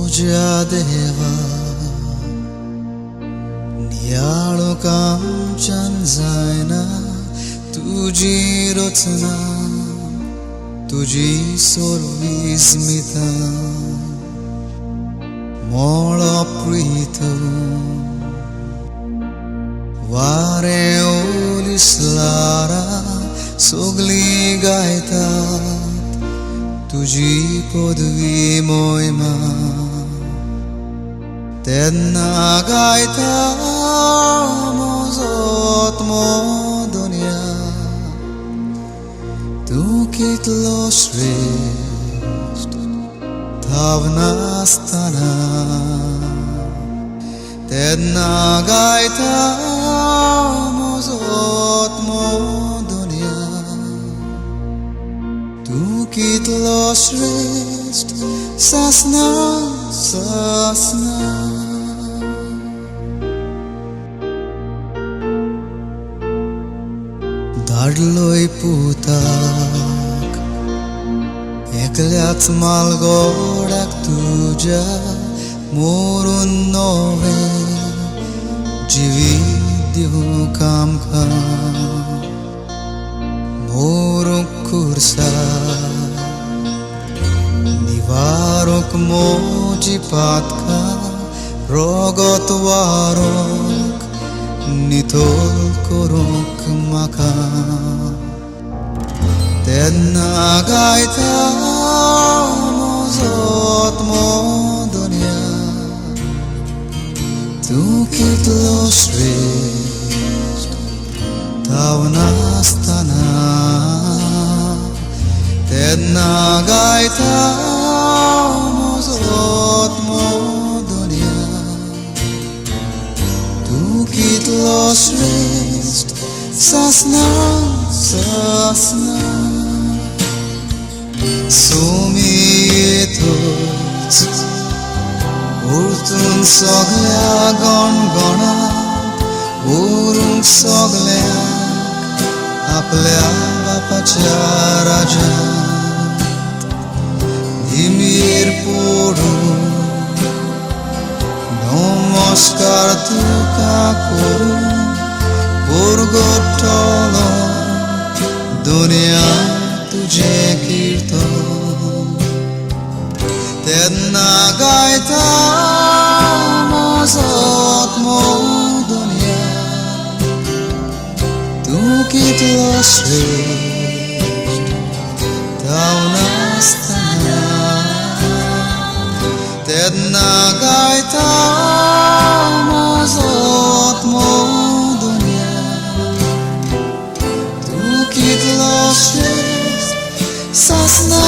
म्हज्या देवा, नियाळूंक आमच्यान जायना तुजी रचना, तुजी सोरवी स्मिता, मोळो प्रीत वारें ओलिसलारा सगळीं गायतात तुजी पदवी मोयमा, तेन्ना गायता म्हजो आत्मो दुनिया, तूं कितलो श्रेश्ठ थाव नासतना, तेन्ना गायता म्हजो आत्मो दुनिया, तूं कितलो श्रेश्ठ सासना सासना. धाडलोय पुताक एकल्याच मालगोड्याक तुज्या मोरून नवें जिवीत दिवंक आमकां, मोरूंक खुर्सार निवारूंक मोजी पातकां, रोगत वारूंक नितळ करूंक म्हाका, तेन्ना गायता म्हजो आत्मो दुनिया, तूं कितलो श्रेश्ठ थाव नासतना, तेन्ना गायता म्हजो आत्मो दुनिया, तूं कितलो श्रेश्ठ सासना सासना. सोमितच परतून सगळ्या गणगणात व्हरूंक सगळ्यांक आपल्या बापाच्या राज्यांत, दिमयेर पडून नमस्कार तुका करून परगटलो दुनिया तुजें कीर्तन, तेन्ना गायता म्हजो आत्मो दुनिया, तूं कितलो श्रेश्ठ थाव नासतना, तेन्ना गायता म्हजो आत्मो दुनिया, तूं कितलो श्रेश्ठ सासना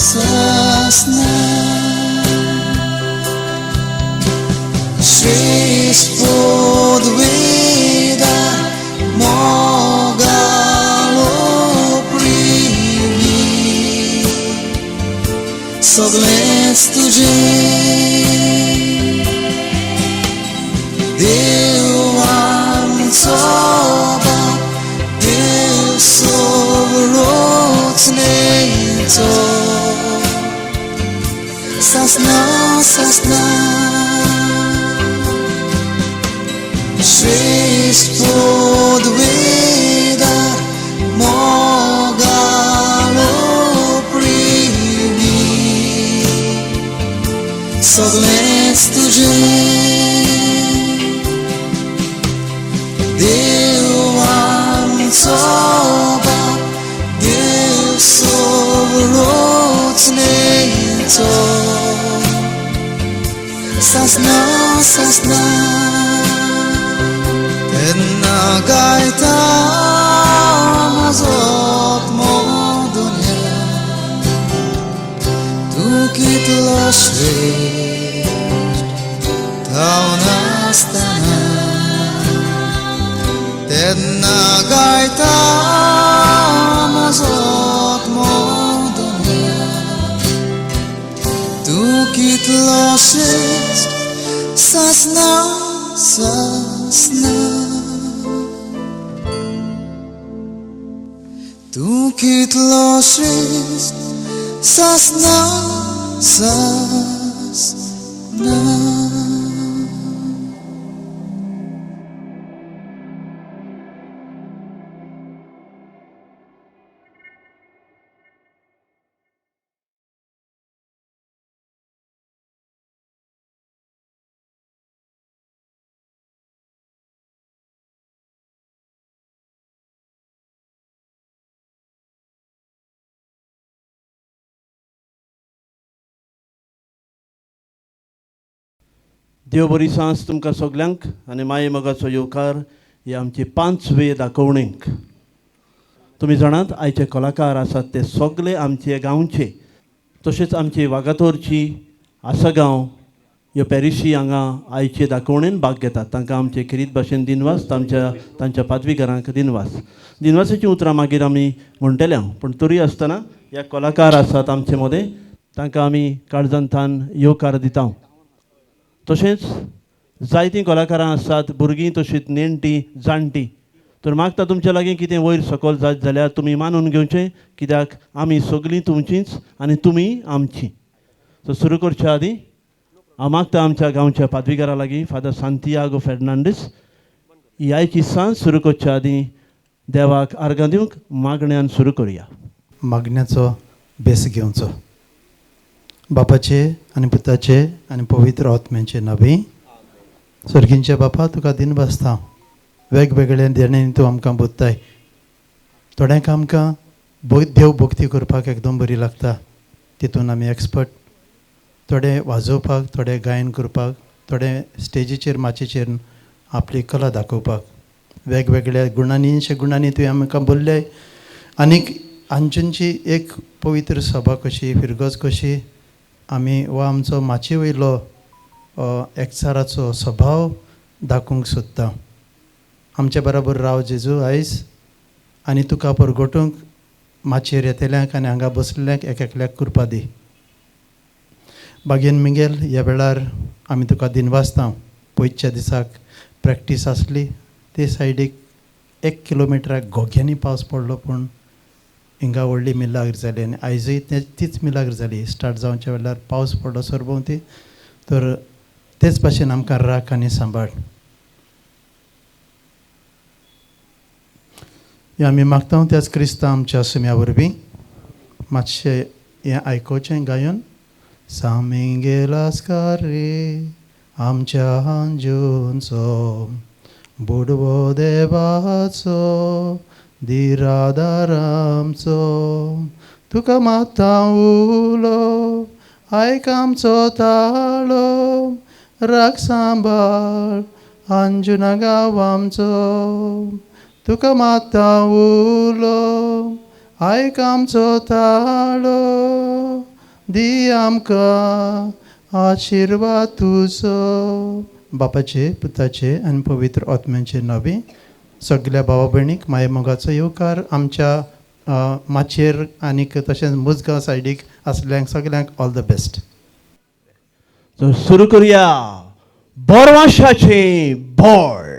सासना. श्रेश्ठ पदवीदार मोगालो प्रेमी, सगळेंच तुजें देव आमचो बाप, देव सोवरोचणेचो, सासना सासना. श्रेश्ठ पदवीदार मोगालो प्रेमी, सगळेंच तुजें देव आमचो बाप, देव सोवरोचणेचो, सासना सासना. तेन्ना गायता म्हजो आत्मो दुनिया, तूं कितलो श्रेश्ठ थाव नासतना, तेन्ना गायता म्हजो आत्मो दुनिया, तूं कितलो श्रेश्ठ सासना सासना. तूं कितलो श्रेश्ठ सासना सासना. ना. देव बरी सांज तुमकां सगल्यांक आनी माये मोगाचो येवकार हे आमची पांचवे दाखोवणेक. तुमी जाणात आयचे कलाकार आसात ते सगळे आमचे गांवचे, तशेंच आमचे वागातोरची आसगांव ह्यो पॅरिशी हांगा आयचे दाखोवणेन भाग घेतात. तांकां आमचे खेरीत भाशेन दिनवास, तांच्या तांच्या पादवीकारांक दिनवास. दिनवासाचीं उतरां मागीर आमी म्हणटले हांव, पूण तरी आसतना ह्या कलाकार आसात आमचे मदें तांकां आमी काळजांतान येवकार दिता. तशेंच जायतीं कलाकारां आसात, भुरगीं तशींच नेणटीं जाणटीं. तर मागता तुमच्या लागीं कितें वयर सकयल जायत जाल्यार तुमी मानून घेवचें, कित्याक आमी सगळीं तुमचींच आनी तुमी आमचीं. सो सुरू करच्या आदीं हांव मागता आमच्या गांवच्या पादवीकारा लागीं फादर सांतियागो फेर्नांडीस ही आयची सांज सुरू करच्या आदीं देवाक आर्गां दिवंक मागण्यान सुरू करुया. मागण्याचो बेस घेवचो. बापाचे आनी पुताचे आनी पवित्र आत्म्याचे नांवी. सर्गींच्या बापा, तुका दिनवासता वेगवेगळ्या देण्यांनी तूं आमकां बुदताय. थोड्यांक आमकां देव भक्ती करपाक एकदम बरी लागता, तितून आमी एक्सपर्ट. थोडे वाजोवपाक, थोडे गायन करपाक, थोडे स्टेजीचेर माचयेचेर आपली कला दाखोवपाक, वेगवेगळ्या गुणांनी गुणांनी तुवें आमकां बोल्ले. आनीक आंजूनची एक पवित्र सभा कशी, फिरगज कशी आमी हो आमचो माचये वयलो एकचाराचो स्वभाव दाखोवंक सोदता. आमचे बराबर राव जेजू आयज आनी तुका परगटूंक माचयेर येतल्यांक आनी हांगा बसलेल्यांक एक एकल्याक कृपा दी. बागेन मिंगेल ह्या वेळार आमी तुका दिनवासता. पयच्या दिसाक प्रॅक्टीस आसली ते सायडीक 1 किलोमिटराक घोग्यांनी पावस पडलो, पूण हिंगा व्हडली मिलाग्र जाली आनी आयजूय तीच मिलाग्र जाली. स्टार्ट जावच्या वेळार पावस पडलो सरभोंवती, तर तेच भाशेन आमकां राख आनी सांबाळ. हें आमी मागता त्याच क्रिस्तांव आमच्या सुम्या वरवीं. मातशें हें आयकुचें गायन. सामिंगेलास्कार रे आमच्या अंजूंचो बुडवो देवाचो दिरादारामचो, तुका माता उलो आयक आमचो ताळो, राख सांबाळ अंजुना गांव आमचो, तुका माता उलो आयक आमचो ताळो, दी आमकां आशिर्वाद तुजो. बापाचे पुताचे आनी पवित्र आत्म्याचे नांवी सगल्या भावा भयणीक माये मोगाचो येवकार. आमच्या माचयेर आनीक तशेंच मुजगांव सायडीक आसल्यांक सगल्यांक ऑल the best. तर सुरू करुया बोरवाशाचें बोळ.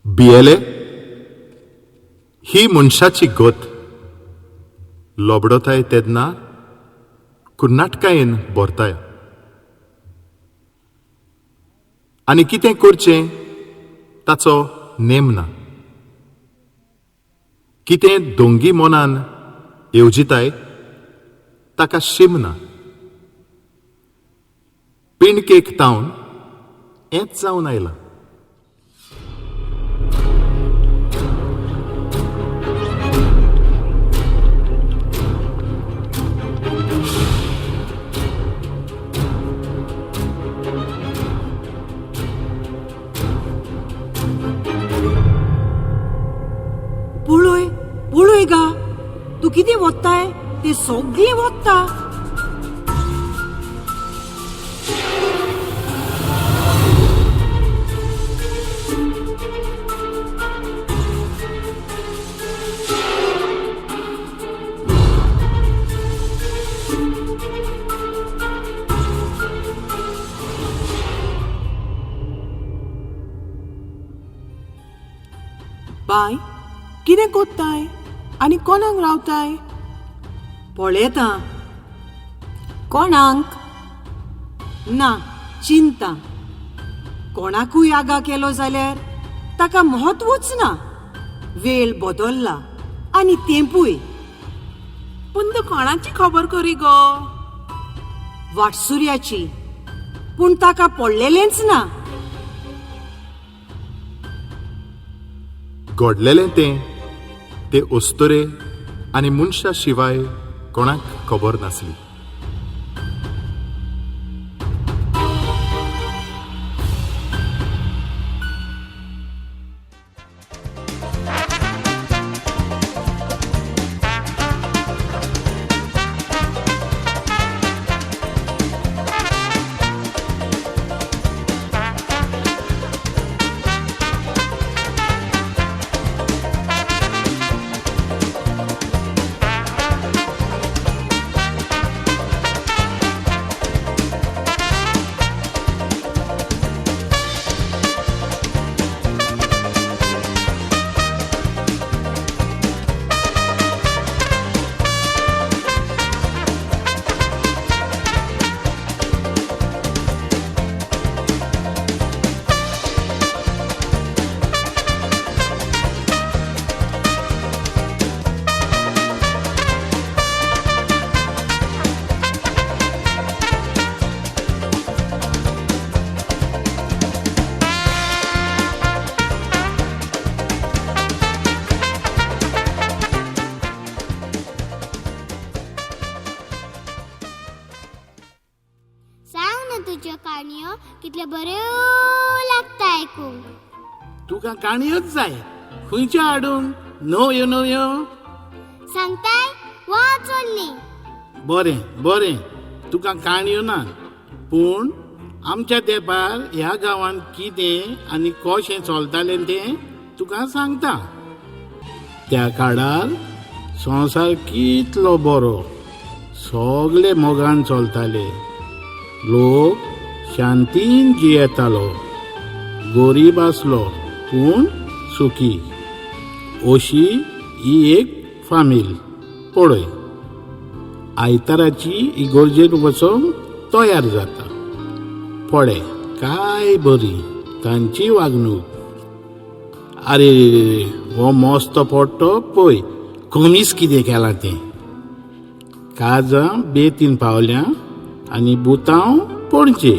बियेले ही मनशाची गत लोबडोताय तेन्ना कुर्नाटकायेन भरताय आनी कितें करचें ताचो नेम ना. कितें दोंगी मनान येवजिताय ताका शीम ना. पिणकेक तावन हेंच जावन आयलां. कितें वत्ताय तें सगळें वत्ता. बाय, कितें कोत्ताय आनी कोणाक रावताय? पळयता. कोणाक? ना चिंता. कोणाकूय आगा केलो जाल्यार ताका म्हत्वूच ना. वेळ बदल्ला आनी तेंपूय. पूण तूं कोणाची खबर करी गो? वाटसुऱ्याची. पूण ताका पडलेलेंच ना. घडलेलें तें ते अस्तुरे आनी मनशा शिवाय कोणाक खबर नासली. सांग ना तुज्यो काणयो कितल्यो बऱ्यो लागता आयकूंक. तुका काणयोच जाय. खंयच्यो हाडून नव्यो नव्यो? सांगताय वाच चल्ली. बरें बरें, तुका काणयो ना, पूण आमच्या तेंपार ह्या गांवांत कितें आनी कशें चलतालें तें तुका सांगता. त्या काळार संवसार कितलो बरो, सगळे मोगान चलताले, लोक शांतीन जियेतालो, गरीब आसलो पूण सुखी. अशी ही एक फामील. पळय, आयताराची इगोर्जेन वचोंक तयार जाता. पळय काय बरी तांची वागणूक. आरे हो मस्तो पडटो पळय, कमीच कितें केलां तें. काजां बेतीन पावल्या आनी बुतांव पणजे.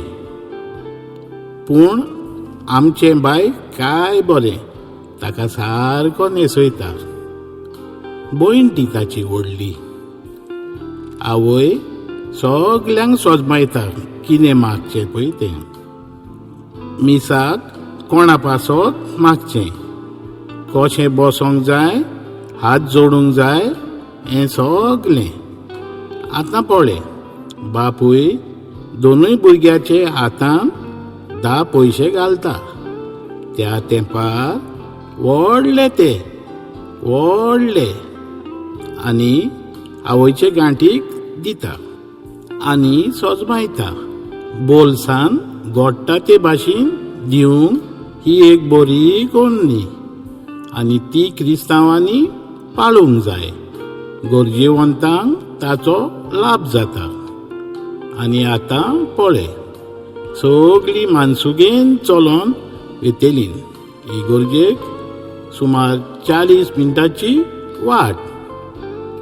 पूण आमचें बाय काय बरें, ताका सारको न्हेसयता. भयण ती ताची व्हडली. आवय सगल्यांक सोजमायता कितें मागचें पळय तें. मिसाक कोणा पासत मागचें, कशें बसोंक जाय, हात जोडूंक जाय, हें सगलें. आतां पळय, बापूय दोनूय भुरग्याचे हातान 10 पयशे घालता. त्या तेंपार व्हडले ते व्हडले आनी आवयचे गांठीक दिता आनी सोजमायता. बोल्सान गोडटा ते भाशेन दिवंक ही एक बरी कोन्नी आनी ती क्रिस्तांवांनी पाळूंक जाय. गरजेवंतांक ताचो लाभ जाता. आनी आतां पळय, सगळीं मानसुगेन चलोन वेतेलीं. इगोर्जेक सुमार 40 मिनटांची वाट.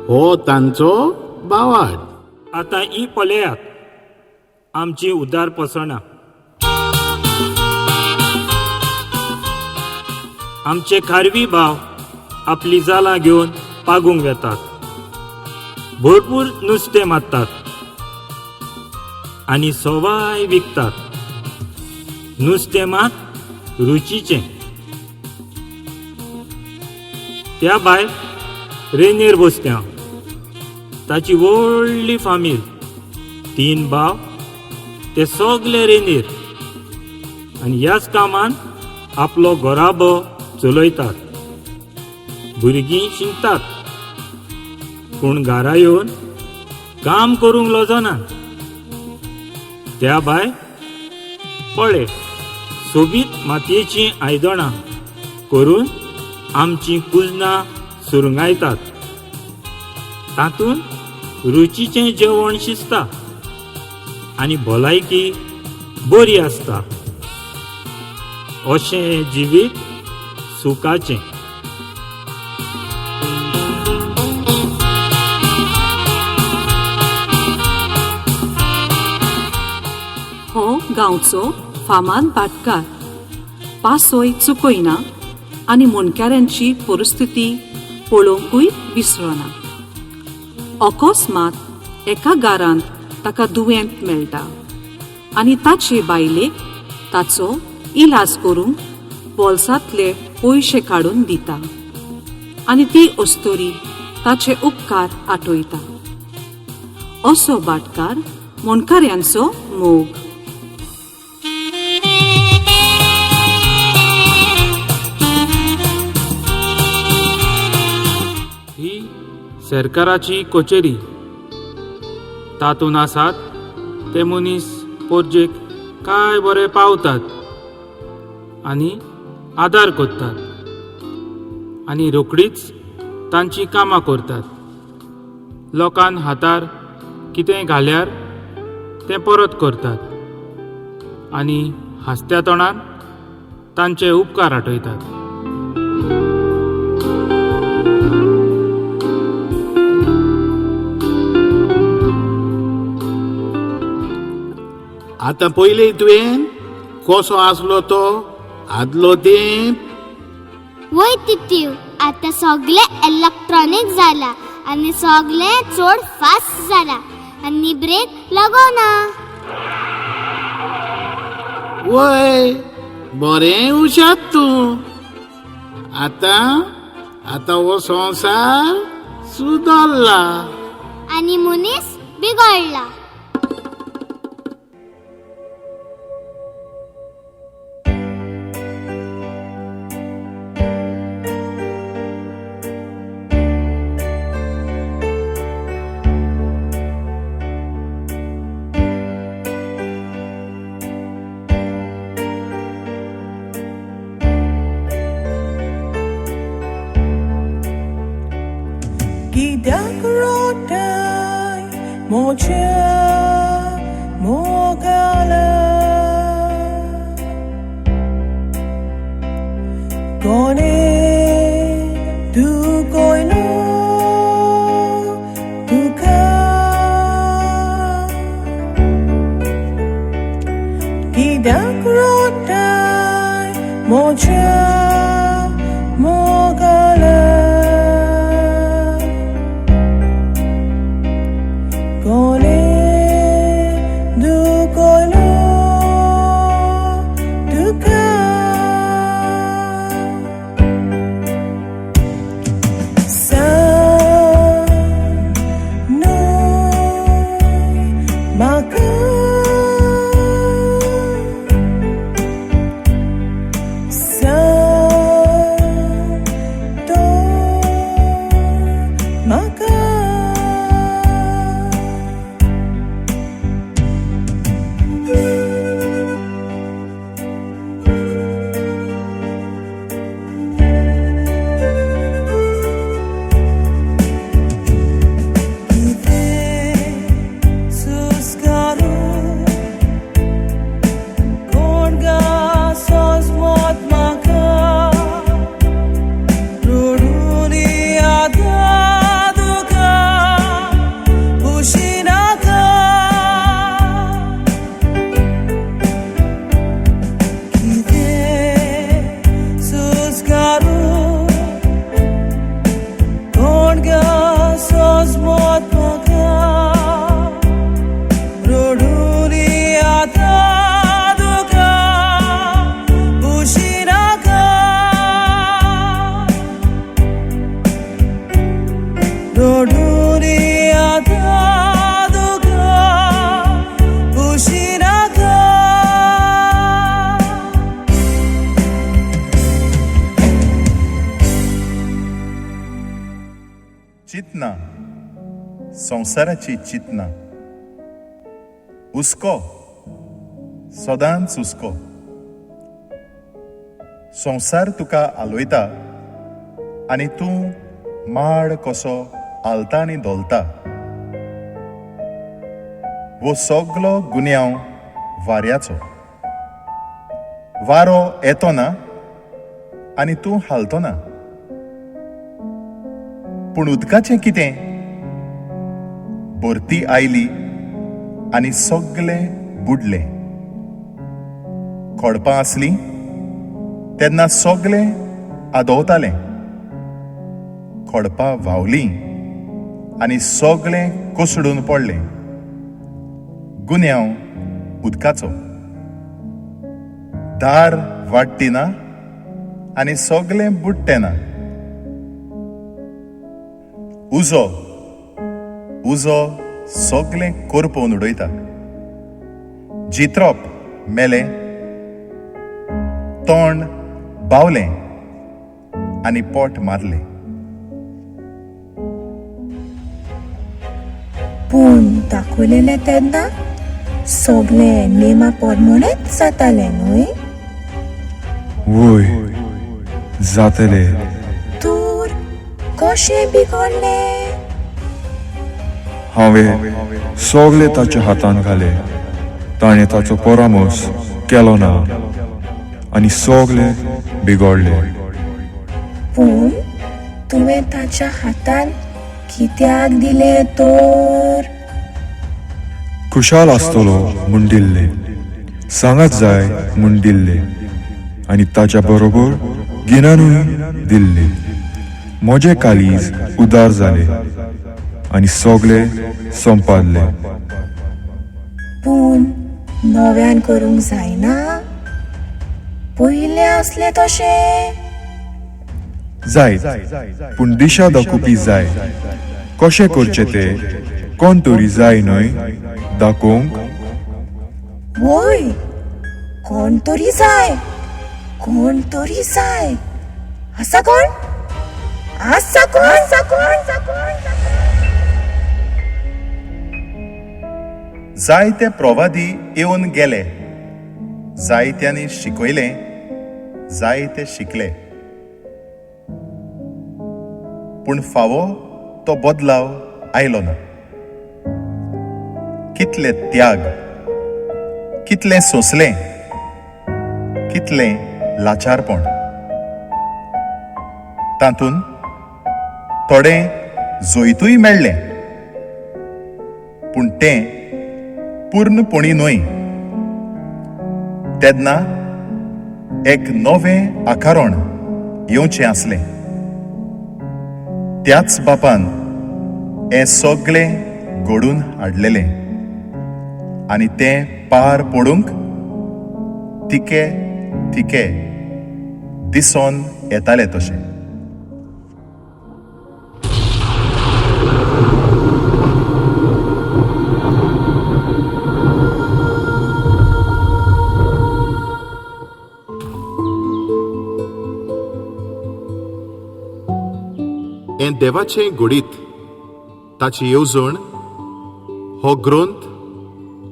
हो तांचो बावाट. आतां ही पळयात आमची उदार पसणां. आमचे खारवी भाव आपली जालां घेवन पागूंक वेतात, भरपूर नुस्तें मारतात आनी सवाय विकतात. नुस्तें मात रुचीचें. त्या भायर रेनेर बसत्या ताची व्हडली फामील, 3 भाव, ते सगले रेंदेर आनी ह्याच कामान आपलो घराबो चलयतात. भुरगीं शिकतात पूण घरा येवन काम करूंक लजना. त्या भायर पळय सोबीत मातयेचीं आयदनां करून आमचीं कुजनां सुरंगायतात. तातूंत रुचीचें जेवण शिजता आनी भलायकी बरी आसता. अशें जिवीत सुखाचें. हो गांवचो फामाद भाटकार पासोय चुकयना आनी मुणक्याऱ्यांची परिस्थिती पळोवंकूय विसरना. अकस्मात एका घरांत ताका दुयेंत मेळटा आनी ताचे बायलेक ताचो इलाज करूंक बोल्सांतले पयशे काडून दिता आनी ती अस्तुरी ताचे उपकार आठयता. असो भाटकार मुणकाऱ्यांचो मोग. ही सरकाराची कचेरी. तातूंत आसात ते मनीस पोरजेक काय बरे पावतात आनी आदार करतात आनी रोखडीच तांची कामां करतात. लोकान हातार कितें घाल्यार तें परत करतात आनी हांसत्या तोंडान तांचे उपकार आठयतात. आतां पयलीं तुवें कसो आसलो तो आदलो तेंप. वय तितीव, आतां सगळें इलेक्ट्रॉनीक जाला आनी सगळें चड फास्ट जाला आनी ब्रेक लागना. वय बरें हुशार तूं. आतां आतां हो संवसार सुदारला आनी मनीस बिगडला. कित्याक रोटाय मोच्या मोगाला कोणे दुखयलो तुका कित्याक रोटाय मोच्या मोगाला कोणे दुखयलो तुका सांग न्हय म्हाका सांग तर म्हाका. कितें सुस्कारो कोण गा सोजमत म्हाका रडून आतां तुका पुशिनाका कितें सुस्कारो कोण गा सोजमत म्हाका रडून आतां तुका पुशिनाका रडून आतां चिंतना, संवसाराची चिंतना, हुस्को, सदांच हुस्को. संवसार तुका आलयता आनी तूं माड कसो हालता आनी धोलता. वो सगलो गुन्यांव वाऱ्याचो. वारो येतो ना आनी तूं हालतो ना. पूण उदकाचें कितें? भरती आयली आनी सगलें बुडलें. खडपां आसलीं तेन्ना सगलें आदवतालें. खडपां व्हांवलीं आनी सगलें कोसळून पडलें. गुन्यांव उदकाचो. दार वाडटी ना आनी सगलें बुडटें ना. उजो उजो सगलें करपोवन उडयता. जित्रप मेलें, तोंड बावलें आनी पोट मारलें. पूण दाखयलेलें तेन्ना सगळें नेमा प्रमाणेच जातालें न्हय? वय जातलें. तर कशें बिगडलें? हांवें सगळें ताच्या हातान घालें. ताणें ताचो परामर्श केलो ना आनी सगळें बिगडलें. पूण तुवें ताच्या हातान कित्याक दिलें तर? खुशाल आसतलो म्हूण दिल्लें, सांगात जाय म्हूण दिल्लें आनी ताच्या बरोबर गिन्यानूय दिल्लें. म्हजें काळीज उदार जालें आनी सगळें संपादलें. पूण नव्यान करूंक जायना? पयलें आसलें तशें? जायत, पूण दिशा दाखोवपी जाय. कशें करचें तें कोण तरी जाय न्हय दाखोवंक? वय, कोण तरी जाय, कोण तरी जाय. आसा कोण? आसा कोण? आसा कोण? आसा कोण? जायते प्रवादी येवन गेले, जायत्यांनी शिकयलें, जायते शिकले, पूण फावो तो बदलाव आयलो ना. कितले त्याग, कितलें सोंसलें, कितलें लाचारपण. तातूंत थोडें जैतूय मेळ्ळें, पूण तें पूर्णपणी न्हय. तेन्ना एक नवें आकारण येवचें आसलें. त्याच बापान हें सगळें घडून हाडलेलें आनी तें पार पडूंक तिके तिके दिसोन येतालें तशें. हें देवाचें घडीत, ताची येवजण, हो ग्रंथ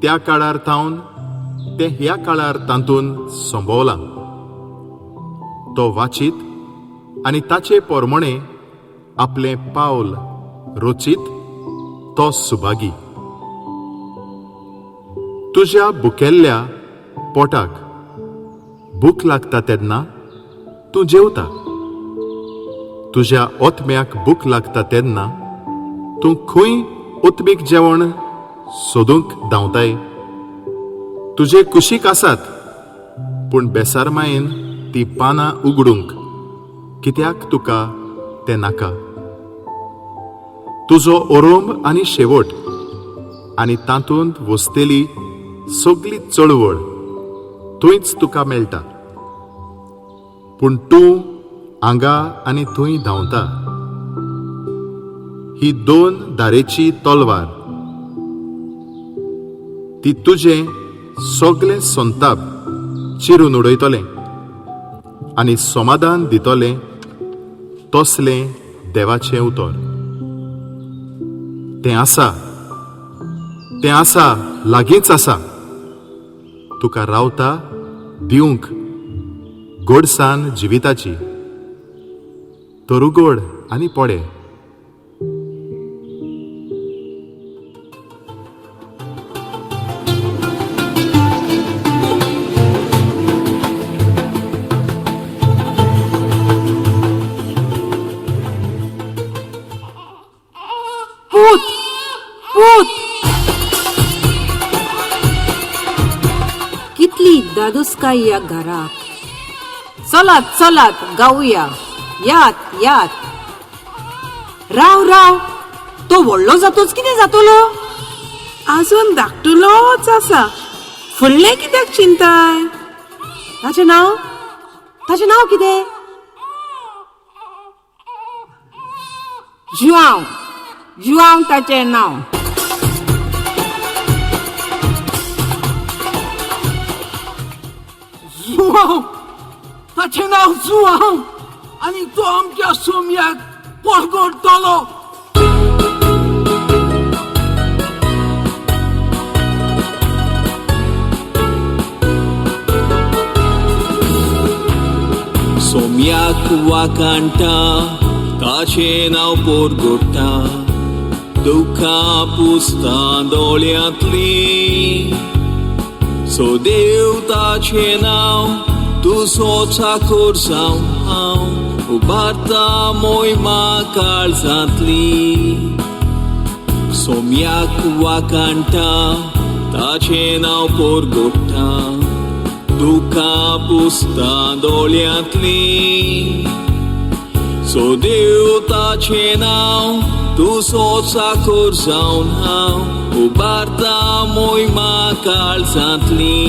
त्या काळार थावन ते ह्या काळार तातूंत संभवला. तो वाचीत आनी ताचे पोरमणे आपलें पावल रचीत तो सुभागी. तुज्या भुकेल्ल्या पोटाक भूक लागता तेन्ना तूं जेवता. तुज्या ओतम्याक भूक लागता तेन्ना तूं खंय ओतमीक जेवण सोदूंक धांवताय. तुजे कुशीक आसात, पूण बेसारमायेन ती पानां उगडूंक कित्याक तुका तें नाका. तुजो ओरोंब आनी शेवट आनी तातूंत वसतेली सगली चळवळ थंयच तुका मेळटा. पूण तूं हांगा आनी थंय धांवता. ही दोन धारेची तलवार, ती तुजें सगलें संताप चिरून उडयतलें आनी समाधान दितलें तसलें देवाचें उतर. तें आसा, तें आसा, लागींच आसा. तुका रावता दिवंक गोडसान जिविताची. तर उगड आनी पळे. पूत, पूत. कितली दादोसकाय ह्या घराक. चलात चलात गावया, यात यात. राव राव, तो व्हडलो जातोच कितें जातलो? आजून धाकटुलोच आसा, फुडलें कित्याक चिंताय? ताचें नांव, ताचें नांव कितें? जुआंव, जुआंव ताचें नांव. जुआंव, ताचें नांव जुआंव आनी तो आमच्या सोमयाक परगटतलो. सोमयाक वाकांटा ताचें नांव पोरगोटा, दुखां पुसता दोळ्यांतलीं. सो देव ताचें नांव तुजो चाकोर जावन हांव उबारता मोयमा काळजांतली. सोमयाक वाकांटा ताचें नांव पोरगोटा, दुखां पुसता दोळ्यांतलीं. सो देव ताचें नांव तुजो चाकोर जावन हांव उबारता मोयमा काळजांतली.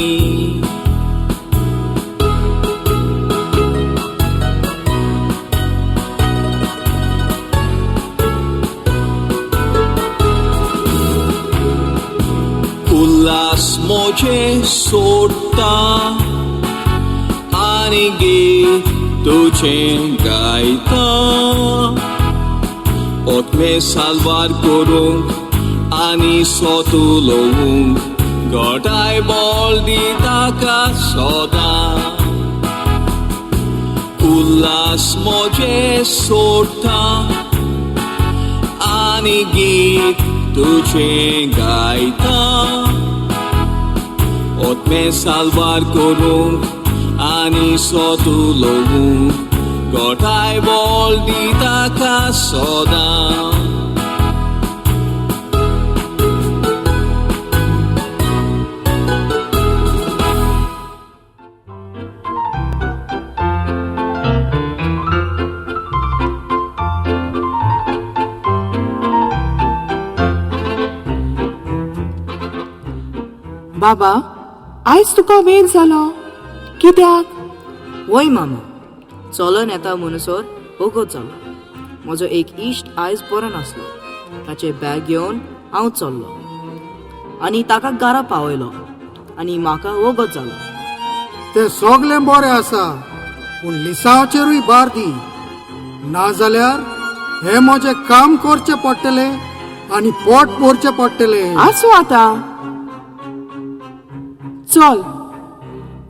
उल्हास म्हजें सोडटा आनी गीत तुजें गायता. ओतमे साल्वार करूंक आनी सोत उलोवंक घटाय बोल दी ताका सदां. उल्हास म्हजें सोडटा आनी गीत तुजें गायता. ओतमे साल्वार करूंक आनी सोत उलोवंक घटाय बोल दी ताका सदां. बाबा, आयज तुका वेळ जालो कित्याक? वय मामा, चलोन येता म्हणसर वगत जालो. म्हजो एक इश्ट आयज बरो नासलो, ताचें बॅग घेवन हांव चल्लो आनी ताका घरा पावयलो आनी म्हाका वगत जालो. तें सगलें बरें आसा, पूण लिसांवचेरूय भार दी, नाजाल्यार हें म्हजें काम करचें पडटलें आनी पोट भरचें पडटलें. आसूं आतां, चल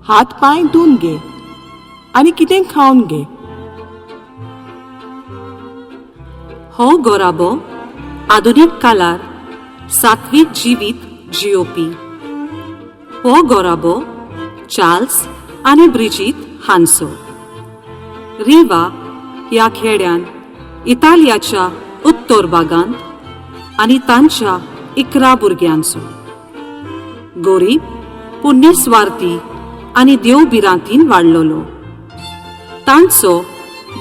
हात पांय धुवन घे आनी कितें खावन घे. हो गोराबो आधुनीक काळार सात्वीक जिवीत जियोपी. हो गोराबो चार्ल्स आनी ब्रिजीत हांचो. रिवा ह्या खेड्यान इतालियाच्या उत्तर भागांत आनी तांच्या 11 भुरग्यांचो. गोरीब पूण निस्वार्थी आनी देव भिरांतीन वाडलेलो. तांचो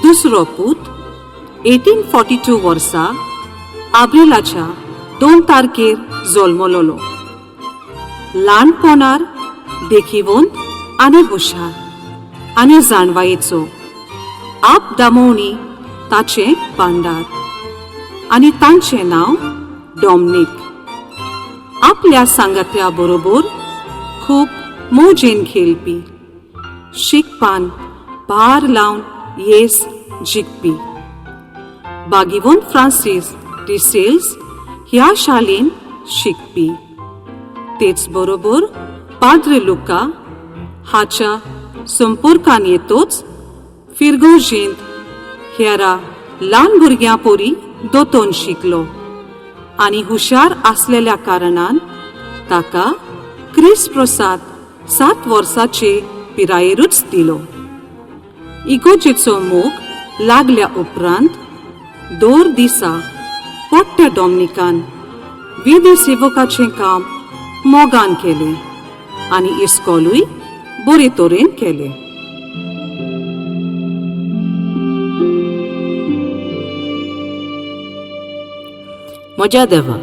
दुसरो पूत 1842 वर्सा आब्रिलाच्या 2 तारखेर जल्मलोलो. ल्हानपणार देखिवंत आनी हुशार आनी जाणवायेचो आप दामोवणी ताचें भांडार आनी तांचें नांव डॉमनीक. आपल्या सांगात्या बरोबर खूब मौजेन खेळपी, शिकपान भार लावन येस जिखपी. बागिवंत फ्रांसीस डिसेल्स ह्या शाळेन शिकपी. तेच बरोबर पाद्रे लुका हाच्या संपर्कान येतोच फिरगोजेंत हेरा ल्हान भुरग्यां पोरी दोतोन शिकलो आनी हुशार आसलेल्या कारणान ताका क्रिस प्रसाद 7 वर्साचे पिरायेरूच दिलो. इगोजेचो मोग लागल्या उपरांत दर दिसा पोट्ट्या डॉमनिकान विधी सेवकाचें काम मोगान केलें आनी इस्कॉलूय बरे तरेन केलें. म्हज्या देवा,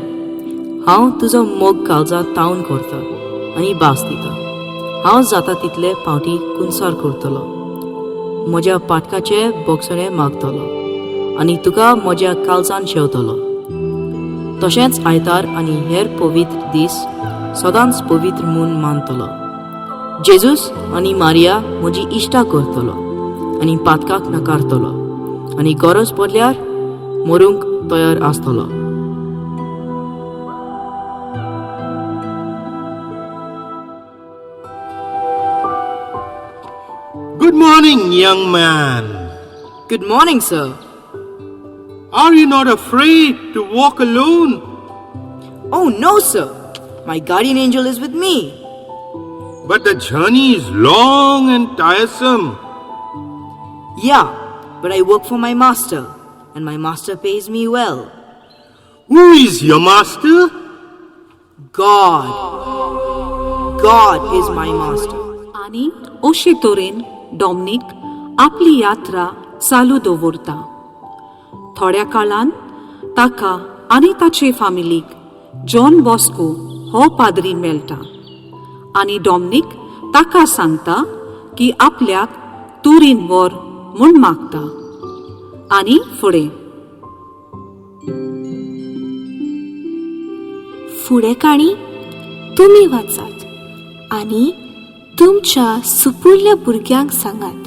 हांव तुजो मोग काळजा तावन करता आनी भास दिता. हांव जाता तितले पावटी कुंसार करतलो, म्हज्या पाटकाचे बोगसणे मागतलो आनी तुका म्हज्या काळजान शेवतलो. तशेंच आयतार आनी हेर पवित्र दीस सदांच पवित्र म्हूण मानतलो. जेजूस आनी मारिया म्हजी इश्टा करतलो आनी पातकाक नकारतलो आनी गरज पडल्यार मरूंक तयार आसतलो. Good morning, young man. Good morning, sir. Are you not afraid to walk alone? Oh, no, sir. My guardian angel is with me. But the journey is long and tiresome. Yeah, but I work for my master, and my master pays me well. Who is your master? God. God is my master. आनी अशे तरेन Dominic आपली यात्रा चालू दवरता. थोड्या काळान ताका आनी ताचे फामिलीक जॉन बॉस्को हो पाद्री मेळटा आनी डॉमनिक ताका सांगता की आपल्याक तुरीन व्हर म्हूण मागता. आनी फुडें फुडें काणी तुमी वाचात आनी तुमच्या सुपुल्ल्या भुरग्यांक सांगात.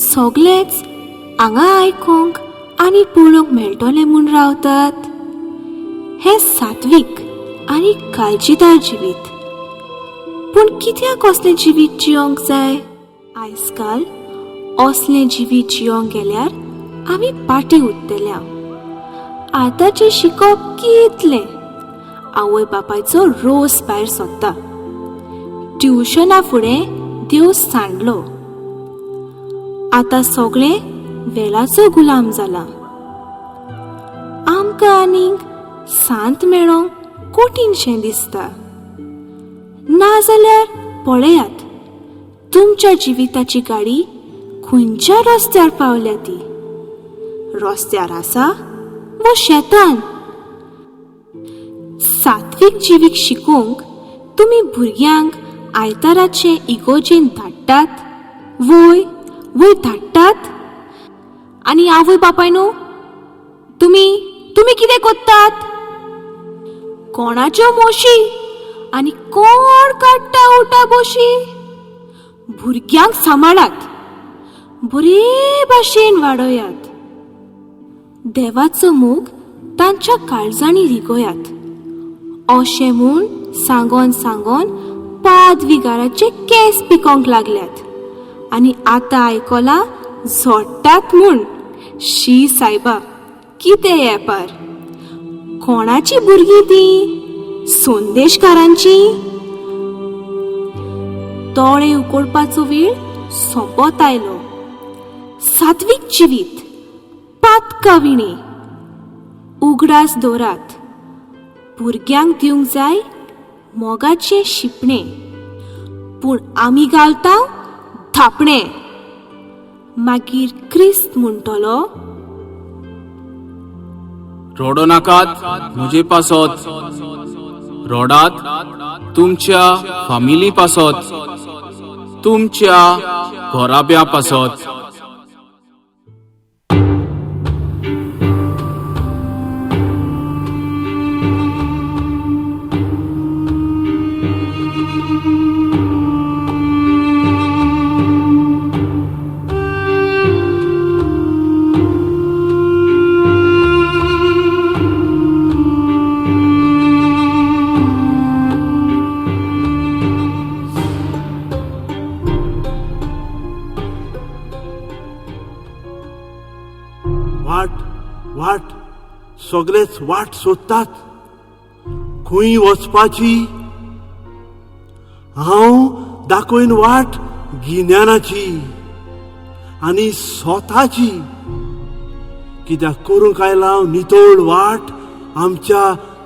सगळेच हांगा आयकूंक आनी पळोवंक मेळटलें म्हूण रावतात. हें सात्वीक आनी काळजीदार जिवीत. पूण कित्याक असलें जिवीत जियोंक जाय? आयज काल असलें जिवीत जियोंक गेल्यार आमी पाटी उरतल्या. आतांचें शिकप कितलें, आवय बापायचो रोस भायर सोदता. ट्युशना फुडें देव सांडलो. आतां सगळें वेळाचो गुलाम जाला. आमकां आनीक सांत मेळोंक कठीणशें दिसता. नाजाल्यार पळयात तुमच्या जिविताची गाडी खंयच्या रस्त्यार पावल्या ती. रस्त्यार आसा वो शेतान? सात्वीक जिवीत शिकोवंक तुमी भुरग्यांक आयताराचे इगोजेन धाडटात वय वय धाडटात? आनी आवय बापायनो तुमी तुमी कितें करतात? कोणाच्यो मोशी आनी कोण काडटा उठा बोशी? भुरग्यांक सांबाळात, बरे भाशेन वाडयात. देवाचो मोग तांच्या काळजांनी रिगोयात. अशें म्हूण सांगोन सांगोन पादविगाराचे केंस पिकोंक लागल्यात आनी आतां आयकलां झोडटात म्हूण. शी सायबा, कितें येपार! कोणाची भुरगीं तीं? संदेशकारांची? दोळे उकोडपाचो वेळ सोंपत आयलो. सात्वीक जिवीत पातका विणे. उगडास दवरात, भुरग्यांक दिवंक जाय मोगाचें शिंपणें, पूण आमी घालता धापणें. मागीर क्रिस्त म्हणटलो, रडो नाकात म्हजे पासत, रडात तुमच्या फामिली पासत, तुमच्या घराब्या पासत. वाट वाट सगळेच वाट सोदतात, खंय वचपाची. हांव दाखयन वाट गिन्यानाची आनी स्वताची, कित्याक करूंक आयला हांव नितळ वाट आमच्या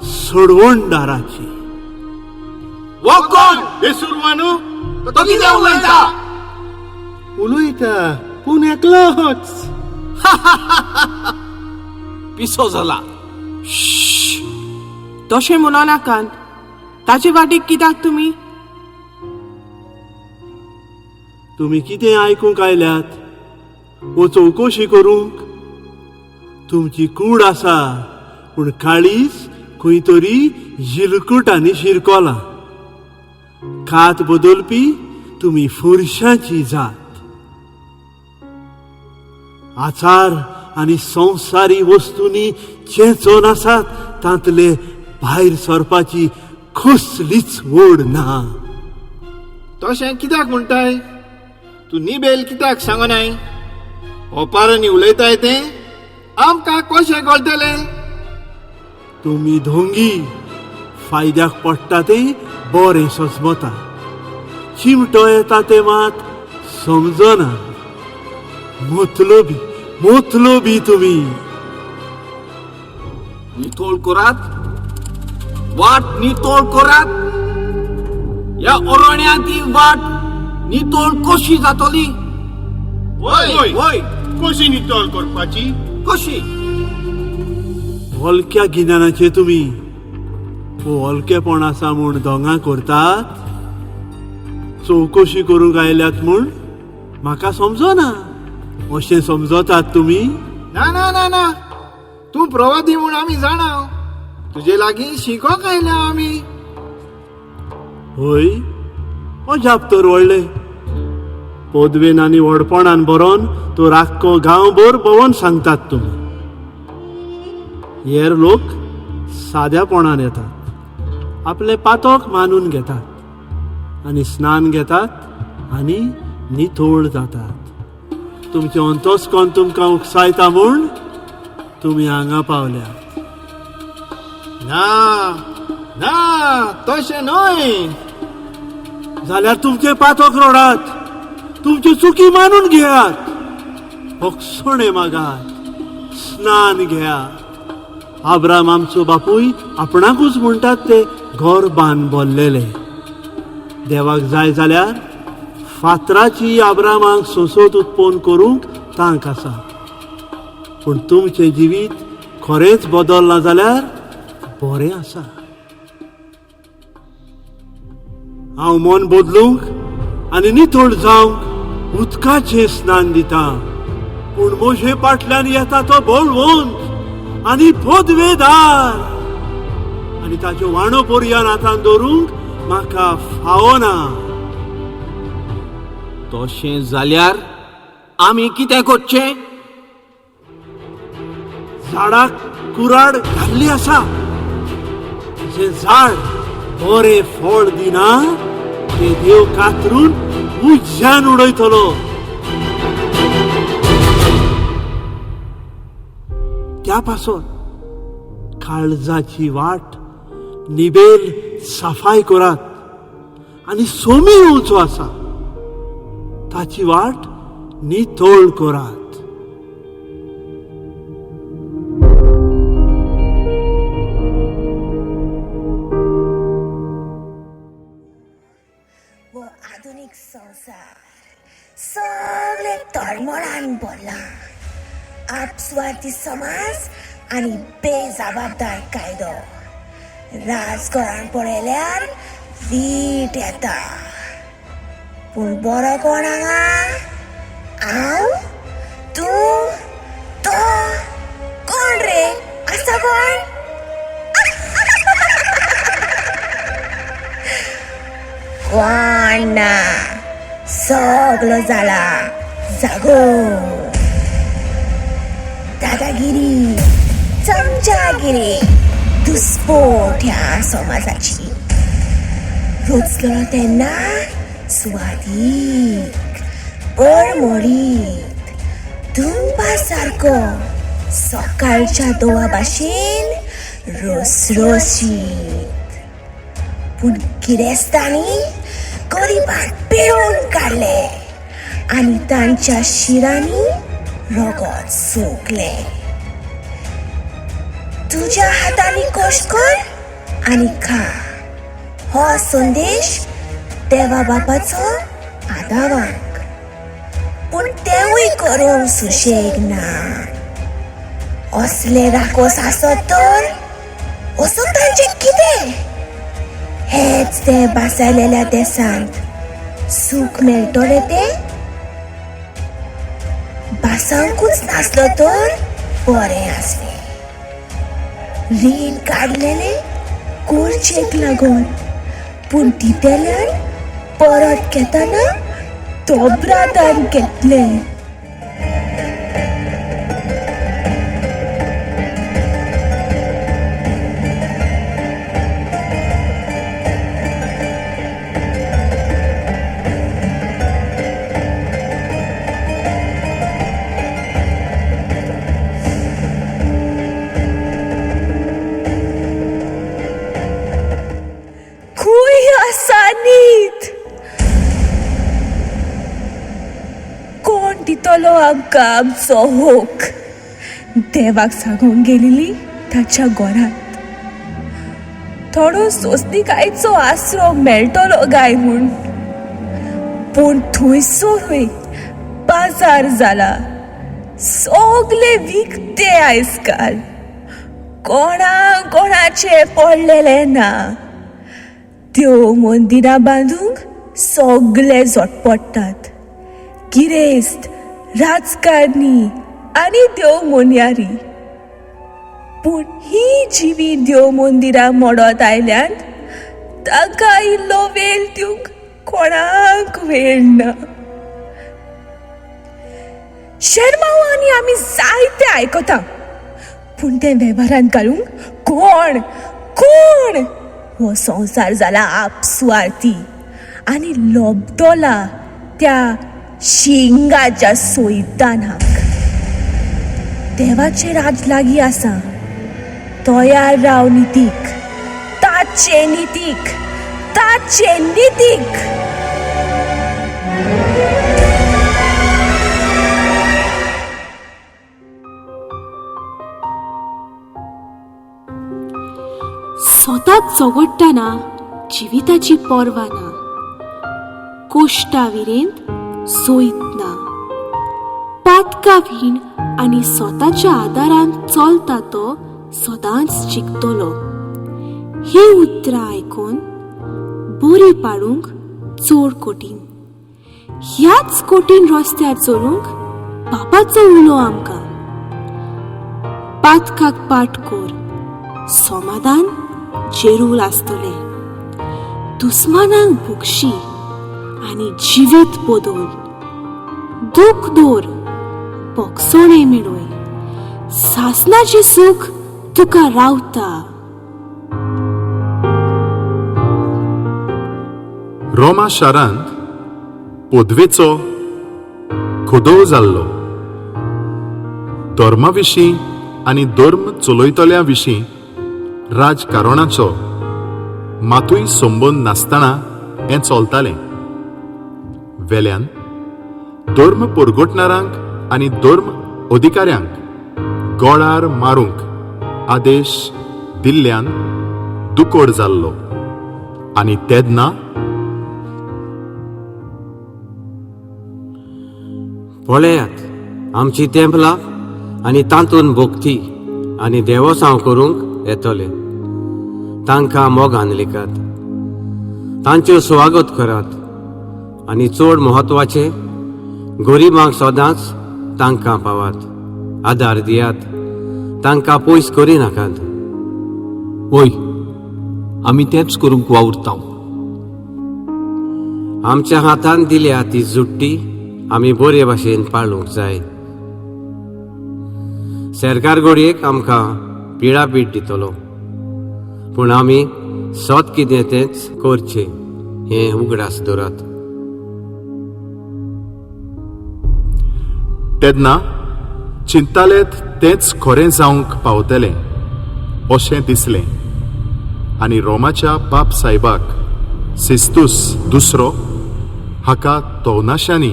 सोडवणदाराची. हो कोण बेसुरवानू? तो कितें उलयता? उलयता पूण एकलोच. पिसो जाला. तशें म्हणो नाकात. ताचे वाटेक कित्याक तुमी? तुमी कितें आयकूंक आयल्यात वो चवकशी करूंक? तुमची कूड आसा पूण काळीज खंय तरी जिलकूट आनी शिरकोला. कात बदलपी तुमी फुरशांची जात. आचार आनी संवसारी वस्तूंनी चेंचोन आसात तांतले भायर सरपाची कसलीच ओड ना. तशें कित्याक म्हणटाय? तूं निबेल कित्याक सांगनाय? ओपारांनी उलयताय तें आमकां कशें कळटलें? तुमी धोंगी, फायद्याक पडटा तें बरें सजमता, चिमटो येता तें मात समजना. मतलबी मतलबी तुमी. नितळ करात वाट, नितळ करात. ह्या अरण्यांत ही वाट नितळ कशी जातली? वय वय, कशी नितळ करपाची? कशी? हलक्या गिन्यानाचे तुमी. हलकेपण आसा म्हूण दोंगा करतात? चवकशी करूंक आयल्यात म्हूण म्हाका समजना अशें समजतात तुमी? ना ना ना ना, तूं प्रवादी म्हूण आमी जाणा. तुजे लागीं शिकोंक आयल्या आमी. हय, अजाप तर व्हडलें. पदवेन आनी व्हडपणान बरोवन तर आख्खो गांवभर भोंवन सांगतात तुमी. हेर लोक साद्यापणान येतात, आपलें पातक मानून घेतात आनी स्नान घेतात आनी नितळ जातात. तुमचें अंतस्कन तुमकां उकसायता म्हूण तुमी हांगा पावल्यात. ना ना, तशें न्हय. जाल्यार तुमचें पातक रोडात, तुमच्यो चुकी मानून घेयात, भोगसणें मागात, स्नान घेयात. आब्राम आमचो बापूय आपणाकूच म्हणटात ते घर बांद भरलेले. देवाक जाय जाल्यार फातराची आब्रामाक सोंसत उत्पन्न करूंक तांक आसा. पूण तुमचें जिवीत खरेंच बदलना जाल्यार बरें आसा. हांव मन बदलूंक आनी नितळ जावंक उदकाचें स्नान दिता, पूण म्हजे फाटल्यान येता तो बळवंत आनी पदवेदार, आनी ताच्यो वाणो पर्यान हातान दवरूंक म्हाका फावना. तशें जाल्यार आमी कितें करचें? झाडाक कुराड घाल्ली आसा. जें झाड बरें फळ दिना तें देव कातरून उज्यान उडयतलो. त्या पासत काळजाची वाट निबेल सफाय करात आनी सोमी येवचो आसा ताची वाट नितळ करात. हो आधुनीक संवसार सगळे तळमळान भरला. आपस्वार्थी समाज आनी बेजबाबदार कायदो. राजकारण पळयल्यार वीट येता. पूण बरो कोण हांगा? हांव? तूं? तो? कोण रे? आसा कोण? कोण ना, सगलो जाला जागो. दादागिरी, चमचागिरी, दुस्पोट ह्या समाजाची. रुचलो तेन्ना सुवादीक, परमळीत, धुमपा सारको. सकाळच्या दोवा भाशेन रोसरोशीत. पूण गिरेस्तांनी गरिबांक पिळून काडले आनी तांच्या शिरांनी रगत सोकलें. तुज्या हातांनी कश्ट कर आनी खा. हो संदेश देवा बापाचो आदावांक. पूण तेवूय करूंक सुशेग ना. असले राकोस आसत तर असो तांचें कितें? हेच ते बासायलेल्या देसांत सूख मेळटलें तें बासांकूच नासलो तर बरें आसलें. रीण काडलेलें कोरचेक लागून, पूण दितेल्यान परत घेतना दोब्रादान घेतलें. खूंय आसा न्हीद? कोण दितलो आमकां आमचो होक? देवाक सांगूंक गेलेली ताच्या घरांत थोडो सोंसणीकायेचो आसरो मेळटलो काय म्हूण. पूण थंयसरूय बाजार जाला. सगळे विकते आयज काल. कोणा कोणाचें पडलेलें ना. त्यो मंदिरां बांदूंक सगळे झटपडटात. गिरेस्त, राजकारणी आनी देव मोनयारी. पूण ही जिवी देव मंदिरां मोडत आयल्यान तांकां इल्लो वेळ दिवंक कोणाक वेळ ना. शेरमांव आनी आमी जायते आयकता, पूण तें वेव्हारांत घालूंक कोण कोण? हो संवसार जाला आपसुवार्थी आनी लोबदोला त्या शिंगाच्या सोयतानाक. देवाचें राज लागीं आसा. तयार राव नितीक, ताचे नितीक, ताचे नितीक. स्वताक झगडटना जिविताची पर्वा ना, कोश्टा विरेंत सोयत ना, पातका वीण आनी स्वताच्या आदारान चलता तो सदांच जिखतलो. हीं उतरां आयकून बरी पाडूंक चड कठीण. ह्याच कठीण रस्त्यार चलूंक बापाचो उलो आमकां. पातकाक पाट कर, समाधान जेरूल आसतलें. दुस्मानांक भोगशी आनी जिवीत बदल. दूख दवर, भोगसणें मेळय. सासणाचें सूख तुका रावता. रोमा शारांत पदवेचो खोदोव जाल्लो. धर्मा विशीं आनी धर्म चलयतल्या विशीं राजकारणाचो मातूय संबंद नासतना हें चलतालें. वेल्यान धर्म परगटणारांक आनी धर्म अधिकाऱ्यांक गोळार मारूंक आदेश दिल्ल्यान दुकोड जाल्लो आनी तेन्ना पळयात आमची तेंपलां आनी तातूंत भक्ती आनी देवसांव करूंक येतले. तांकां मोगान लेखात, तांच्यो स्वागत करात आनी चड म्हत्वाचें गरिबांक सदांच तांकां पावात, आदार दियात, तांकां पयस करिनाकात. वय, आमी तेंच करूंक वावुरता. आमच्या हातान दिल्या ती जुट्टी आमी बरे भाशेन पाळूंक जाय. सरकार घडयेक आमकां पिळापीट दितलो, पूण आमी सत कितें तेंच करचें हें उगडास दवरात. तेन्ना चिंतालेत तेंच खरें जावंक पावतलें अशें दिसलें आनी रोमाच्या पाप सायबाक सिस्तूस दुसरो हाका तवनाशांनी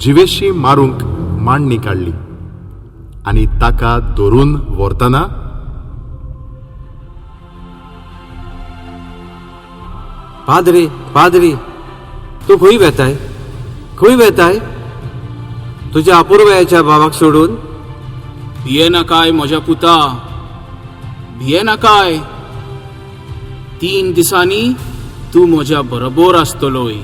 जिवेशी मारूंक मांडणी काडली आनी ताका धरून व्हरतना पाद्री, पाद्री, तूं खंय वेताय? खंय वेताय? तुज्या अपुरबायेच्या बाबाक सोडून? भिये नाकाय म्हज्या पुता, भिये नाकाय. 3 दिसांनी तूं म्हज्या बरोबर आसतलोय.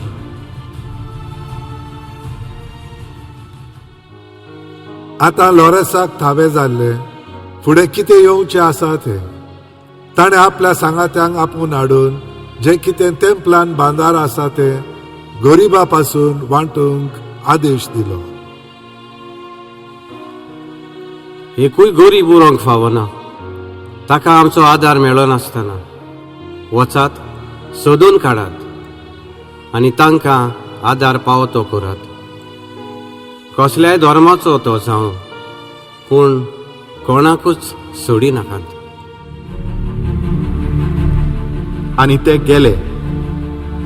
आतां लॉरेसाक थावें जाल्लें फुडें कितें येवचें आसा तें. ताणें आपल्या सांगात्यांक आपोवन हाडून जें कितें तेंपलान बांदार आसा तें गरिबा पासून वांटूंक आदेश दिलो. एकूय गरीब उरोंक फावना, ताका आमचो आदार मेळनासतना. वचात, सोदून काडात आनी तांकां आदार पावो तो करात. कसल्याय धर्माचो तो जावं, पूण कोणाकूच सोडी नाकात. आनी ते गेले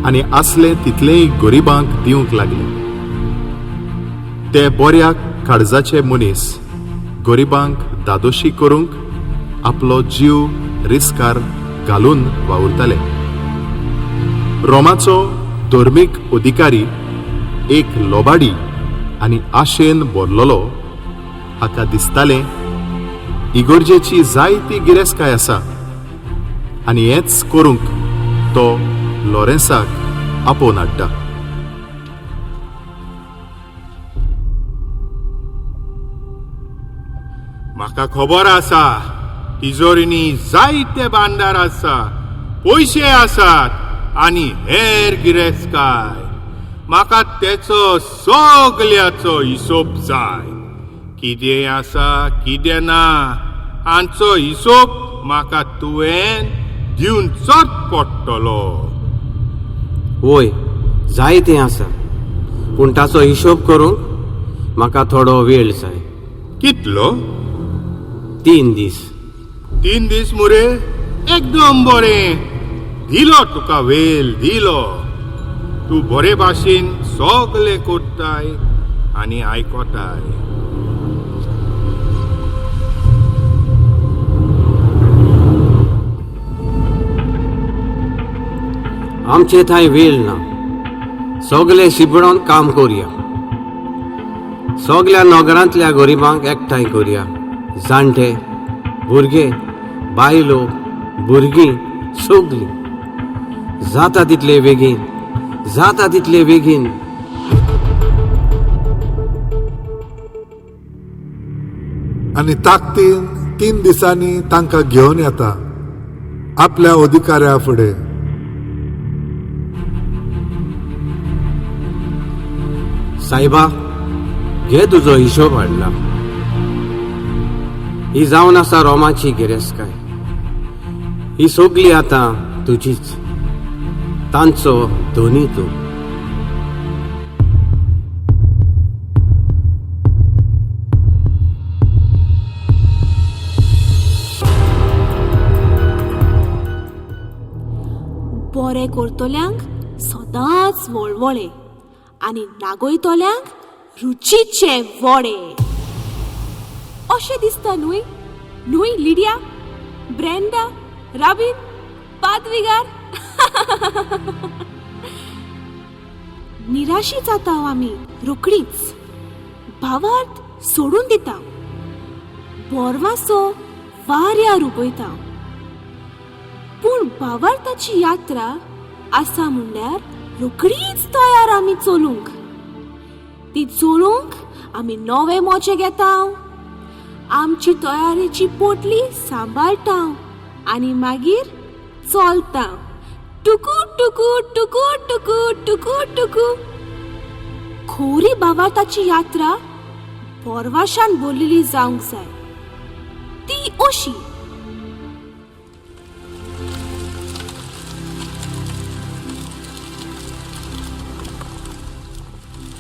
आनी आसले तितलेय गरिबांक दिवंक लागले. ते बऱ्या काळजाचे मनीस गरिबांक दादोशी करूंक आपलो जीव रिस्कार घालून वावुरताले. रोमाचो धर्मीक अधिकारी एक लोबाडी आनी आशेन भरलेलो हाका दिसतालें इगर्जेची जायती गिरेस्तकाय आसा आनी हेंच करूंक तो लॉरेन्साक आपोवन हाडटा. म्हाका खबर आसा तिजोरींनी जायते भांडार आसा, पयशे आसात आनी हेर गिरेस्तकाय. म्हाका तेचो सगल्याचो हिशोब जाय. कितें आसा कितें ना हांचो हिशोब म्हाका तुवें दिवचोच पडटलो. वय, जायतें आसा, पूण ताचो हिशोब करूंक म्हाका थोडो वेळ जाय. कितलो? 3 दीस. 3 दीस मुरे? एकदम बरें, दिलो तुका वेळ दिलो. तूं बरे भाशेन सगलें करताय आनी आयकताय. आमचे थंय वेळ ना, सगळे शिबडोन काम करुया. सगळ्या नगरांतल्या गरिबांक एकठांय करुया. जाणटे, भुरगे, बायलो, भुरगीं सगळीं. जाता तितले बेगीन, जाता तितले बेगीन. आनी ताकदीन 3 दिसांनी तांकां घेवन येता आपल्या अधिकाऱ्या फुडें. सायबा, घे तुजो हिशोब हाडला. ही जावन आसा रोमाची गिरेस्तकाय. ही सगली आतां तुजीच, तांचो धनी तूं. बरें करतल्यांक सदांच वळवळे आनी नागयतल्यांक रुचीचे वडे. अशें दिसता न्हय? न्हय लिडिया, ब्रेंडा, राबीन, पादविगार? निराशी जाता आमी रोकडीच, भावार्थ सोडून दिता, बोरवासो वाऱ्यार उबयता. पूण भावार्थाची यात्रा आसा म्हणल्यार रोकडीच तयार आमी चलूंक. ती चलूंक आमी नवे मोचे घेता, आमची तयारेची पोटली सांबाळटा आनी मागीर चलता. टुकू टुकू टुकू टुकू टुकू टुकू. खोरी भावार्थाची यात्रा बोरवाशान भरलेली जावंक जाय. ती अशी.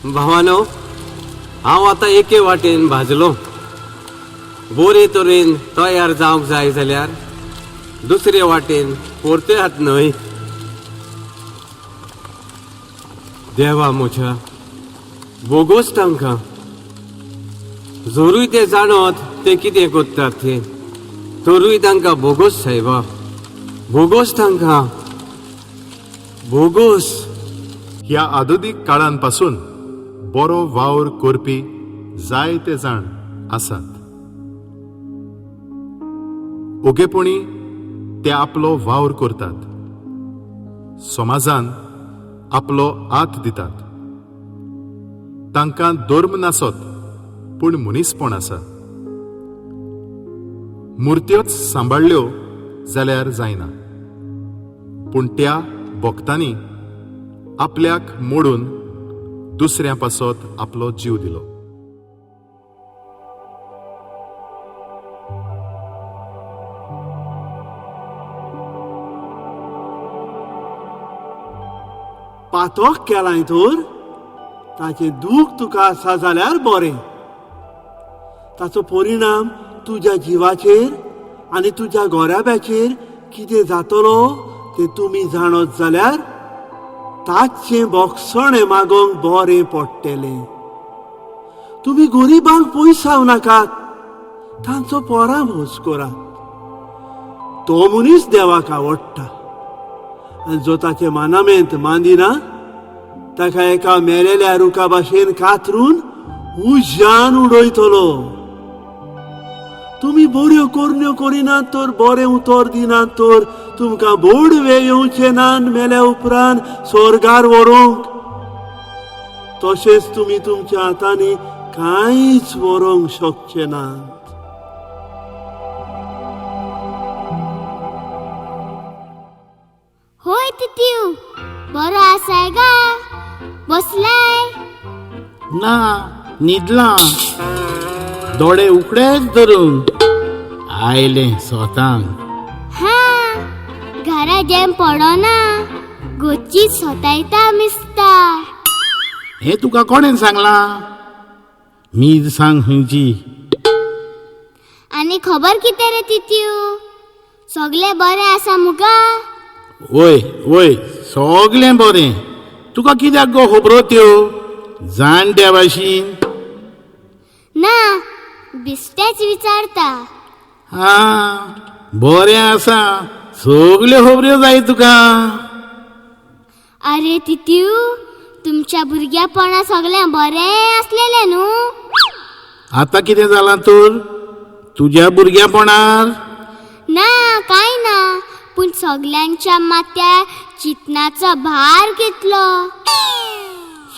भावानो, हांव आतां एके वाटेन भाजलो. बरे तरेन तयार जावंक जाय जाल्यार दुसरे वाटेन परतयात न्हय. देवा म्हज्या, बोगोस तांकां. जरूय ते जाणत ते कितें करतात ते, तरूय तांकां बोगोस सायबा, बोगोस तांकां, बोगोस. ह्या आधुनीक काळांपासून बरो वावर करपी जायते जाण आसात. ओगेपणी ते आपलो वावर करतात, समाजान आपलो आत दितात. तांकां धर्म नासत पूण मनीसपण आसा. मुर्त्योच सांबाळ्ळ्यो जाल्यार जायना, पूण त्या भक्तांनी आपल्याक मोडून दुसऱ्या पासत आपलो जीव दिलो. पातोक केलाय तर ताचें दूख तुका आसा जाल्यार बरें, ताचो परिणाम तुज्या जिवाचेर आनी तुज्या गोराब्याचेर कितें जातलो तें तुमी जाणत जाल्यार ताचें बोगसणें मागोवंक बरें पडटलें. तुमी गरिबांक पयसाव नाकात, तांचो परामोस करात. तो मनीस देवाक आवडटा आनी जो ताचे मानामेंत मांदिना ताका एका मेलेल्या रुखा भाशेन कातरून उज्यान उडयतलो. तुमी बऱ्यो करण्यो करिनात तर, बरें उतर दिनात तर तुमकां बोडवे येवचें ना मेल्या उपरांत स्वर्गार व्हरूंक. तशेंच तुमी तुमच्या हातांनी कांयच व्हरूंक शकचे नात. होय तित्यू, बरो आसाय गा? बसलाय ना, न्हिदलां. दोळे उकडेच धरून आयलें स्वतांक. हा, घरा जेम पडना, गोची सोतायता मिसता. हें तुका कोणें सांगलां? मीज सांग खंयची. आनी खबर कितें रे तित्यू, सगळें बरें आसा मुगा? वय वय, सगळें बरें. तुका कित्याक गो खबरो त्यो जाणट्या भाशेन? ना, बिस्टेच विचारता. हा, बरें आसा, सगल्यो खबऱ्यो जाय तुका. अरे तित्यू, तुमच्या भुरग्यापणा सगळें बरें आसलेलें न्हू? आतां कितें जालां तर तुज्या भुरग्यापणार? ना, कांय ना, पूण सगल्यांच्या माथ्यार चिंतनाचो भार घेतलो.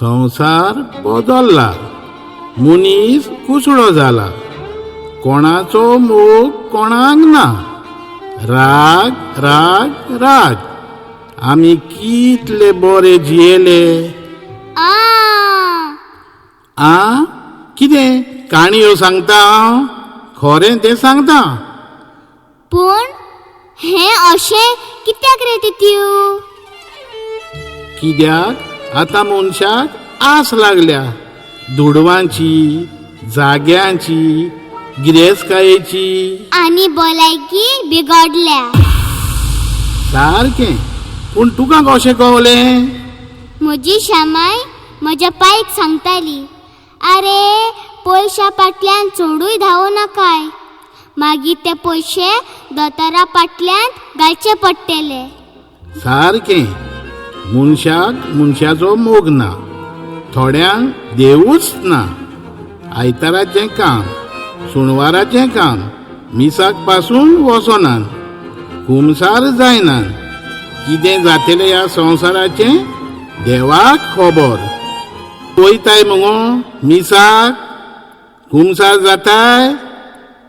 संवसार बदल्ला, मनीस कुसडो जाला, कोणाचो मोग कोणाक ना. राग राग राग. आमी कितले बरे जियेले. आ कितें काणयो सांगता हांव? खरें तें सांगता. पूण हें अशें कित्याक रे तित्यू? कित्याक आतां मनशाक आस लागल्या दुडवांची, जाग्यांची, गिरेस्तकायेची आनी भलायकी बिगडल्या. सारकें. पूण तुका कशें कळ्ळें? म्हजी श्यामाय म्हज्या पायक सांगताली, आरे पयशा फाटल्यान चडूय धांवो नाकाय, मागीर ते पयशे दोतोरा फाटल्यान घालचे पडटले. सारकें. मनशाक मनशाचो मोग ना, थोड्यांक देवूच ना. आयताराचें काम, सुनवाराचें काम, मिसाक पासून वचनात, कुमसार जायनात. कितें जातलें ह्या संवसाराचें देवाक खबर. वयताय मुगो मिसाक, कुमसार जाताय,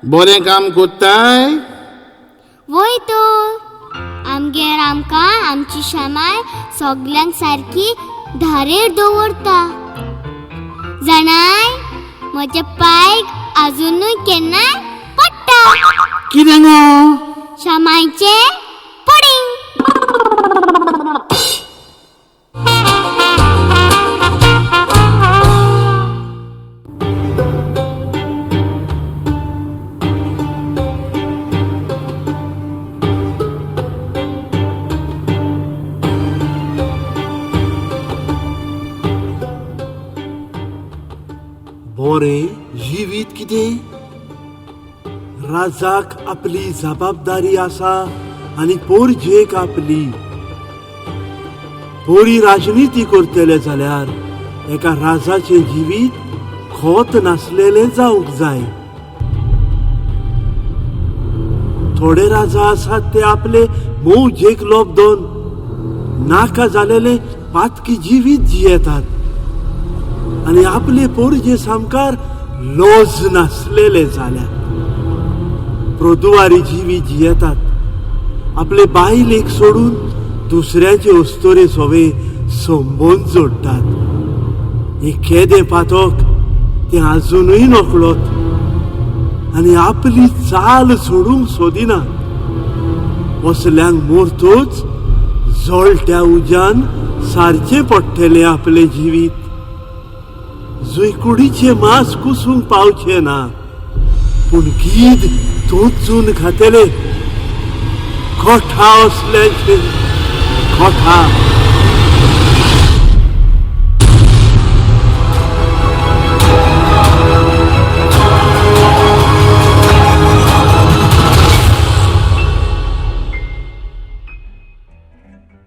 बरें काम करताय. वय तर, आमगेर आमकां आमची श्यामाय सगल्यांक सारकी धारेर दवरता. जाणाय, म्हज्या पायक आजुनूय केन्नाय पडटा. कितें गो? श्यामायचें पुडींग. राजाक आपली जबाबदारी आसा आनी पोरजेक आपली. बरी राजनिती करतले जाल्यार एका राजाचें जिवीत खोत नासलेलें जावंक जाय. थोडे राजा आसात ते आपले मौजेक लोब दोन नाका जालेले पातकी जिवीत जियेतात आनी आपले पोरजे सामकार लॉज नासलेले जाल्यात. प्रदुवारी जिवीत जियेतात, आपले बायलेक सोडून दुसऱ्याचे अस्तोरे सोवे संबोन जोडटात. हे केदें पातक ते आजुनूय नकळत आनी आपली चाल सोडूंक सोदिना. असल्यांक मोरतूच जळट्या उज्यान सारचें पडटलें आपलें जिवीत. जुंयकुडीचें मांस कुसूंक पावचें ना, पूण गीद तोचून खातले. कोठा असल्याचें कोठा.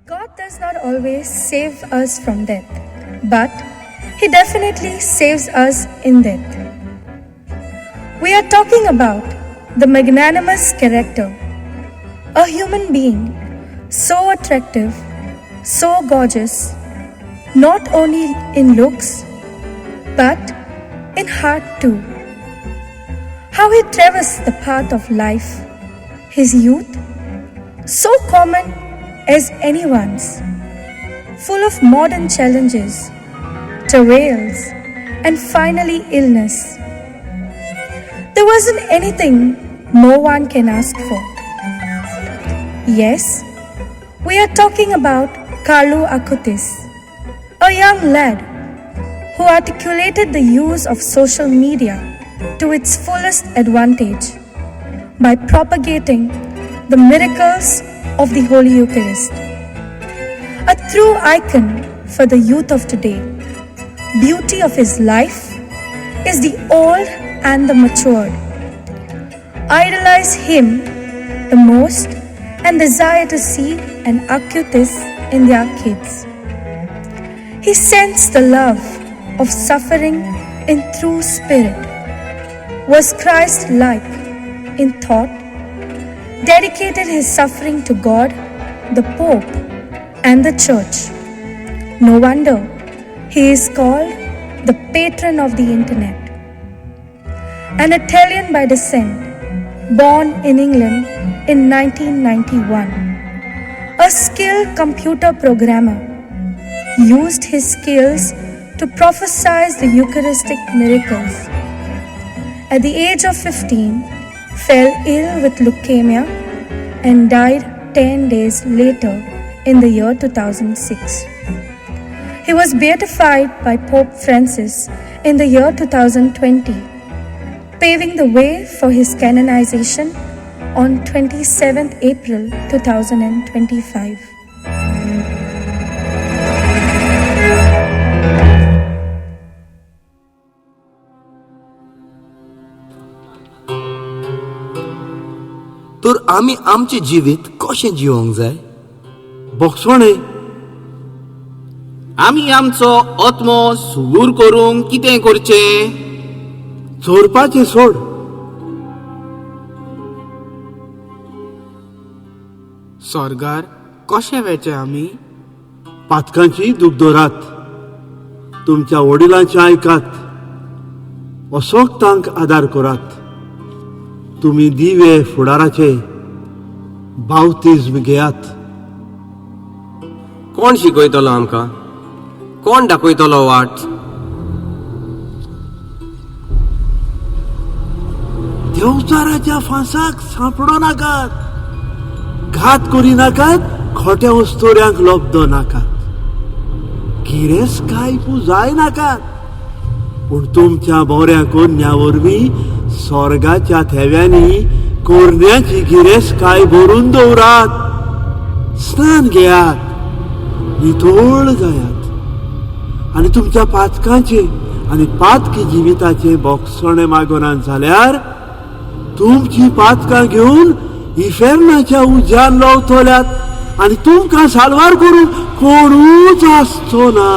God does not always save us from death, but He definitely saves us in death. We are talking about the magnanimous character, a human being so attractive, so gorgeous, not only in looks, but in heart too. How he traversed the path of life, his youth, so common as anyone's, full of modern challenges, travails, and finally illness. There wasn't anything no one can ask for. Yes, we are talking about Carlo Acutis, a young lad who articulated the use of social media to its fullest advantage by propagating the miracles of the Holy Eucharist. A true icon for the youth of today, beauty of his life is the old and the matured. Idolize him the most and desire to see an Acutis in their kids. He sensed the love of suffering in true spirit, was Christ-like in thought, dedicated his suffering to God, the Pope, and the Church. No wonder he is called the patron of the internet. An Italian by descent, born in England in 1991, a skilled computer programmer, used his skills to prophesize the Eucharistic miracles. At the age of 15, fell ill with leukemia and died 10 days later in the year 2006. He was beatified by Pope Francis in the year 2020, paving the way for his canonization on 27th April 2025. तर आमी आमचें जिवीत कशें जिवंक जाय? बोगसोणे. आमी आमचो आत्मो सुगूर करूंक कितें करचें? चोरपाचें सोड. स्वर्गार कशें वेचें आमी? पातकांची दूख दवरात, तुमच्या वडिलांचें आयकात, असोक्तांक आदार करात. तुमी दिवे फुडाराचे बावतिज्म घेयात. कोण शिकयतलो आमकां? कोण दाखयतलो वाट? देवचाराच्या फांसाक सांपडो नाकात, घात करी नाकात, खोट्या वस्तोऱ्यांक लब्दो नाकात, गिरेस्तकाय पुजाय नाकात, पूण तुमच्या बऱ्या कोन्या वरवीं स्वर्गाच्या थेव्यांनी कोरण्याची गिरेस्तकाय भरून दवरात. स्नान घेयात, नितळ जायात आनी तुमच्या पातकांचे आनी पातकी जिविताचे बोगसणे मागोनात जाल्यार तुमची पातकां घेवन इफेर्नाच्या उज्यान लवतल्यात आनी तुमकां साल्वार करूंक कोणूच आसचो ना.